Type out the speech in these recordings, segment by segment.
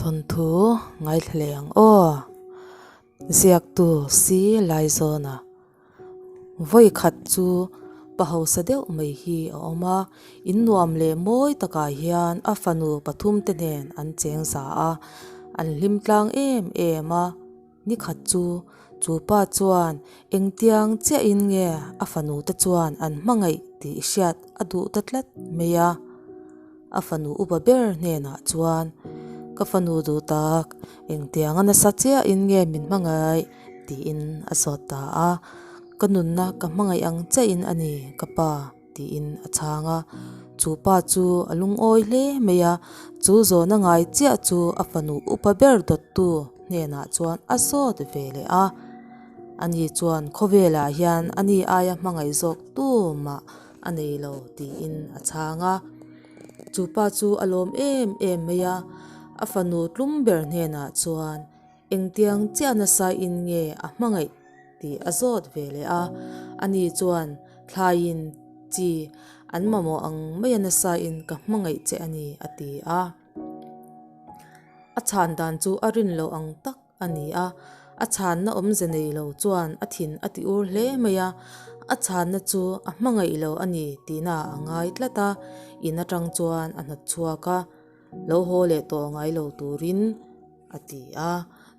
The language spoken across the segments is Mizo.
Thawnthu ngaithla leh ang aw. Ziaktu si Laizawna vawi khat chu pa hausa deuh mai hi a awm a, in nuam leh mawi takah hian a fanu pathum te nen an cheng za a, an hlim tlang em em a. Ni khat chu chu pa chuan engtiang chiahin nge a fanu te chuan an hmangaih tih hriat a duh ta tlat mai a. A fanu upa ber hnenah chuan, Ka fanu duh tak, engtianga nasa chiahin nge min hmangaih? tiin a zawt ta a. Ka nunna ka hmangaih ang chiahin a ni, ka pa. Tiin a chhang a, chu pa chu a lungawi hle mai a, chu zawhna ngai chiah chu a fanu upa ber dawttu hnenah chuan a zawt ve leh a. Ani chuan khawvelah hian ani aia hmangaih zawk tu mah a nei lo tiin a chhang a. Chu pa chu a lawm em em mai a, a fanu tlum ber hnenah chuan Engtiang chiah nasa in nge a hmangaih tih a zawt ve leh a, ani chuan thlaiin chi an mamawh ang mai a nasa in ka hmangaih che a ni a ti a. A chhan dan chu a rin loh ang tak a ni a, a chhanna awmze nei lo chuan a thin a ti ur hle mai a, a chhanna chu a hmangaih lo a ni tihna a ngai tlat a, in atang chuan a hnawt chhuak a, lo haw leh tawh ngai lo turin A ti a,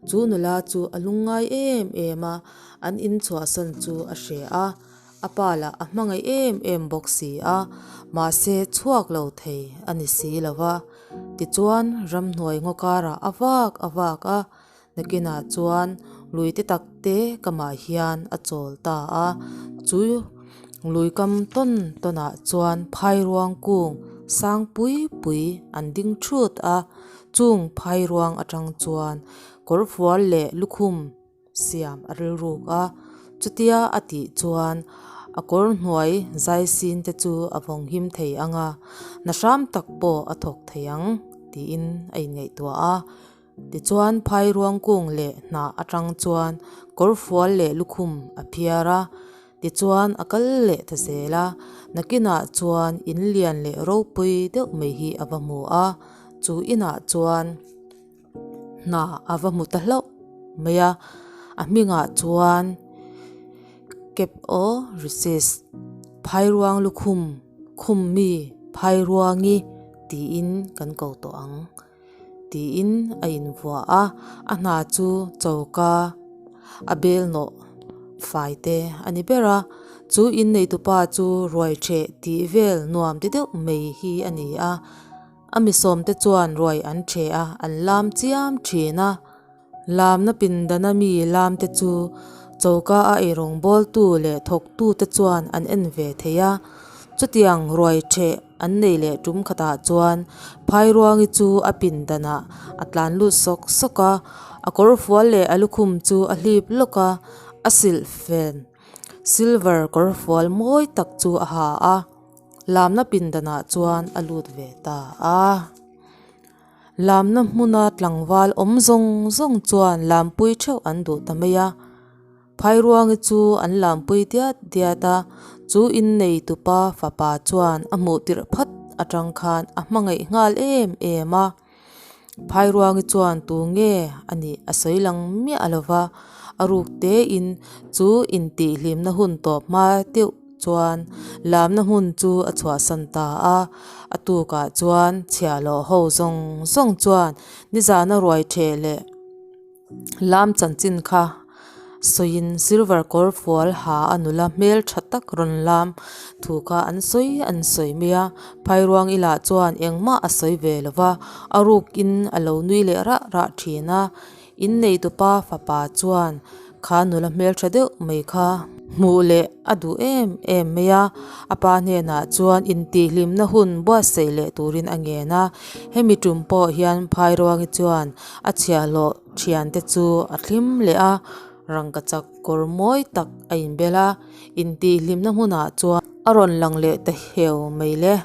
chu nula chu a lungngai em em a, an in chhuahsan chu a hre a, a pa lah a hmangaih em em bawk si a, mahse chhuak lo thei a ni si lo va. Tichuan ramhnuai ngaw karah a vak a vak a, nakinah chuan lui te tak te kamah hian a chawl ta a, chu lui kam tawn tawnah chuan phairuang kung sang pui pui an ding thut a. Chung phai ruang atang chuan kawrfual leh lukhum siam a rilruk a, chutia a tih chuan a kawr hnuai zai sin te chu a vawng him thei ang a, na hram tak pawh a thawk thei ang tiin a inngaihtuah a. Tichuan phai ruang kung leh hnah atang chuan kawrfual leh lukhum a phiar a, Tichuan a kal leh ta zel a, nakinah chuan in lian leh ropui deuh mai hi a va hmu a, chu inah chuan hna a va hmu ta hlauh mai a, a hmingah chuan Cape O Recess Phairuang lukhum khum mi Phairuangi tiin kan ko tawh ang tiin a invuah a, a hna chu choka a bel nawh fai te a ni ber a, chu inneitupa chu ruai ṭheh tih vel nuam ti deuh mai hi a ni a, a mi sawm te chuan ruai an ṭheh a, an lam chiam ṭhin a. Lamna pindana mi lam te chu choka a eirawng bawltu leh thawktu te chuan an en ve thei a. Chutiang ruai ṭheh an nei leh tum khatah chuan Phairuangi chu a pindanah a tlan lut sawk sawk a, a kawrfual leh a lukhum chu a hlip lawk a, a silhfen silver kawrfual mawi tak chu a ha a, lamna pindanah chuan a lut ve ta a. Lamna hmuna tlangval awm zawng zawng chuan lampui theuh an duh ta mai a. Phairuangi chu an lampui diat diat a, chu innei tupa fapa chuan a hmuh tirh phat atang khan a hmangaih nghal em em a. Phairuangi chuan tu nge a nih a sawi lang miah lo va, a ruk tein chu intihhlimna hun tawp hma deuh Chuan lamna hmun chu a chhuahsan ta a, a tukah chuan chhiahhlawh ho zawng zawng chuan nizana ruai ṭheh leh lam chanchin kha sawiin silver kawr fual ha a nula hmel ṭha tak rawn lam thu kha an sawi an sawi mai a, Phairuang ilah chuan engmah a sawi ve lo va, a rukin a lo nui leh rah rah ṭhin a. Inneitupa fapa chuan kha nula hmeltha deuh mai kha hmuh leh a duh em em mai a, a pa hnenah chuan intihhlimna hun buatsaih leh turin a ngen a, hemi tum pawh hian Phairuangi chuan a chhiahhlawh thiante chu a thlim leh a, rangkachak kawr mawi tak a inbel a, intihhlimna hmunah chuan a rawn lang leh ta heu mai le.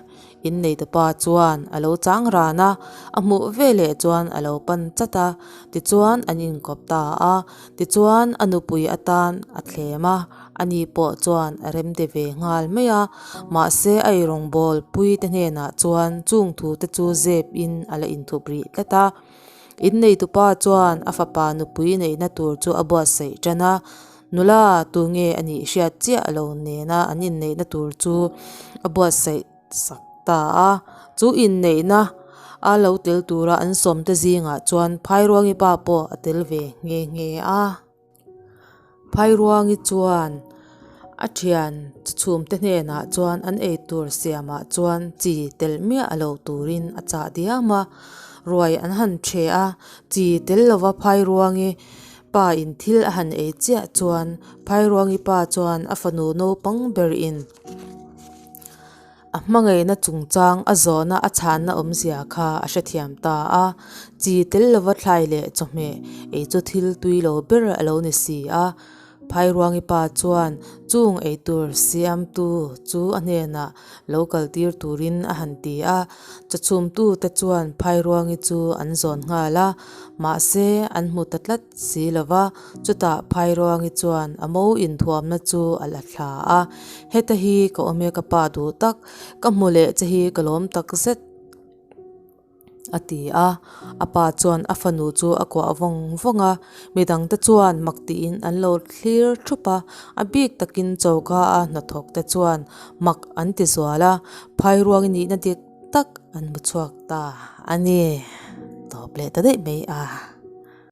Inneitupa chuan a lo chang ran a, a hmuh veleh chuan a lo pan chat a, tichuan an inkawp ta a, tichuan a nupui atan a thlem a, ani pawh chuan a remti ve nghal mai a, mahse a eirawngbawl pui te hnenah chuan chung thu te chu zep in a la inthup rih tlat a. Inneitupa chuan a fapa nupui neihna tur chu a buatsaih tan a, nula tu nge a nih hriat chiah lo nena an inneihna tur chu a buatsaih sak ta a. Chu inneihna a lo tel tura an sawmte zingah chuan Phairuangi pa pawh a tel ve nghe nghe a. Phairuangi chuan a thian chhumte hnenah chuan an eitur siamah chuan chi tel miah lo turin a chah diam a, ruai an han ṭhe a, chi tel lova Phairuangi pa in thil a han ei chiah chuan Phairuangi pa chuan a fanu naupang ber in A hmangaihna chungchang a zawhna a chhanna awmzia kha a hrethiam ta a, chi tel lova thlai leh chawhmeh ei chu thil tui lo ber a lo ni si a. Phairuangi pa chuan chung eitur siamtu chu a hnenah lo kaltir turin a han ti a, chawchhumtute chuan Phairuangi chu an zawn nghal a, mahse an hmu ta tlat si lova, chutah Phairuangi chuan a mo inthuamna chu a la thla a. Heta hi ka awm e ka pa duh tak, ka hmu leh che hi ka lawm tak zet a ti a, a pa chuan a fanu chu a kuah vawng vawng a, midang te chuan mak tiin an lo thlir thup a, a bik takin choka a hnathawk te chuan mak an ti zual a, phairuang i nihna dik tak an hmu chhuak ta a ni. Tawp leh ta daih mai a.